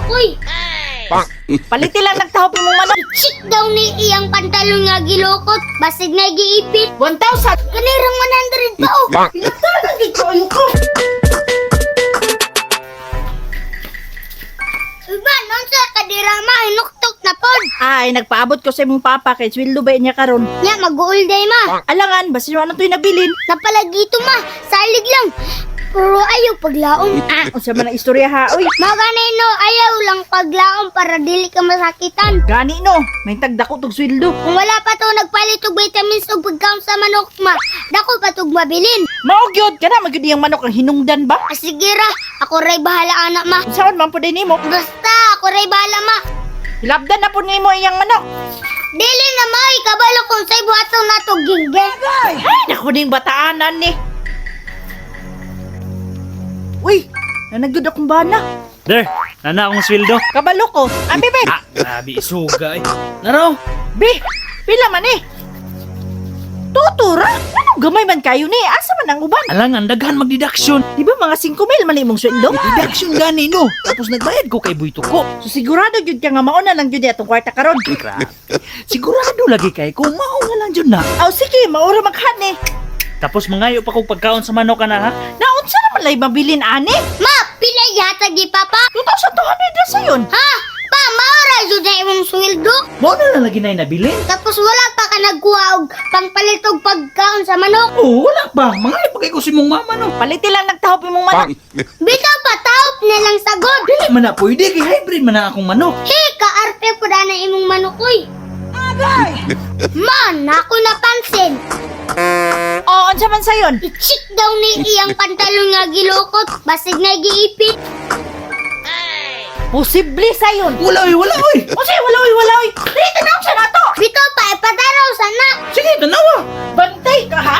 manok oy. Paliti lang nagtahop imong manok. Chick daw ni iyang pantalon nga gilokot, basig na giipit. 1,000. Kanirang 100 pa oh. Ilagtanan gid ko ayo ko. Iba, unsa kadirama hinuktok na pod. Ay, nagpaabot ko sa imong papa kay sweldo ba niya karon. Nya mag-uul day ma. Alangan, basta ano to'y nabilin. Napalagi to ma, salig lang. Pero ayaw paglaom. Ah, unsa man ang istorya ha, oy. Maganay no, ayaw lang paglaom para dili ka masakitan. Gani no, may tagdako tog sweldo. Kung wala pa to nagpalit og vitamins ug pagkaon sa manok ma, dako pa tog mabilin. Mao gyud kana magyud iyang manok ang hinungdan ba? Ah, sige ra, ako ray bahala anak ma. Unsaon man pud nimo? Basta ako ray bahala ma. Hilabdan na pud nimo iyang manok. Dili na ma, ikabalo kung say buhaton nato gingge. Ay, naku ning bataanan ni. Uy, nanagyud akong bana. There, nana akong sweldo. Kabalo ko. Ah, bebe. Ah, grabe isuga eh. Naro, Be, pila man eh. Tutura? Anong gamay man kayo ni? Asa man ang uban? alangan daghan mag-deduction. Di ba mga 5 mil man imong sweldo? Deduction gani no. Tapos nagbayad ko kay Buito ko. So sigurado gyud ka nga mauna lang gyud atong kwarta karon. Grabe. Sigurado lagi kay kung mao na lang jud na. Aw sige, maura maghan eh. Tapos mangayo pa kog pagkaon sa manok ana ha. Naunsa naman lay mabilin ani? Ma, pila yata gi papa? 2,200 ra sayon. Ha? Pa, maora jud na imong sweldo. Mao na lang lagi nay nabilin. Tapos wala pa ka nagkuha og pangpalit og pagkaon sa manok. Oh, wala pa. Mangayo pa kay ko si mong mama no. Paliti lang nagtahop imong manok. Bitaw pa taop na lang sagod. Dili man na pwede kay hybrid man na akong manok. He, kaarte po na imong manok oy. Man, ako napansin. O, unsa man sayon? I-check daw ni iyang pantalon nga gilokot, basig na giipit. Posible sayon. Wala oy, wala oy. Unsay wala oy, wala oy. Dili tanaw sa nato. Bitaw pa, ipataraw sana. Sige, tanawa. Bantay ka ha.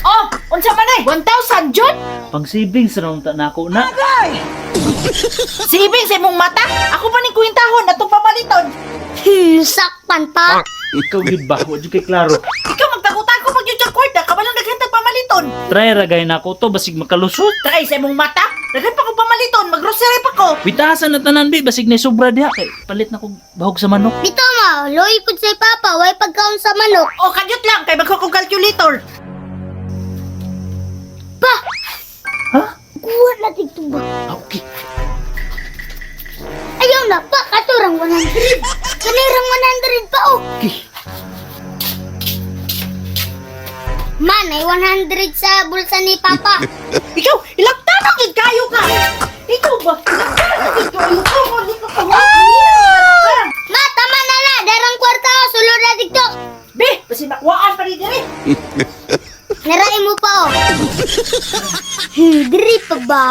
Oh, unsa man ay? 1,000 jud? Pang savings ra unta nako na. Sibing sa imong mata. Ako pa ning kwintahon atong pamaliton. Sakpan pa. Ikaw gyud ba? Wa jud kay klaro. Ikaw magtagutan ko pag yun sa kwarta, kabalong daghan tag pamaliton. Try ra gay nako to basig makalusot. Try sa imong mata. Daghan pa ko pamaliton, maggrocery pa ko. Pitasan na tanan bi basig na sobra diha kay palit na kog bahog sa manok. Bitaw ma, loy pud sa papa, way pagkaon sa manok. O kadyot lang kay magko kong calculator. Pa, Ha? kuha na dito ba? Ah, okay. Ayaw na pa, katurang 100. Kanirang 100 pa oh. Okay. Man, ay 100 sa bulsa ni papa. Ikaw, ilagtanong gid kayo ka. Ikaw ba? Ilagtanong gid kayo ka. Hindi ka pa. Ma, tama na na, darang kwarta oh, sulod na dito. Be, basi makuhaan pa rin diri. Narain mo pa oh. Diri pa ba?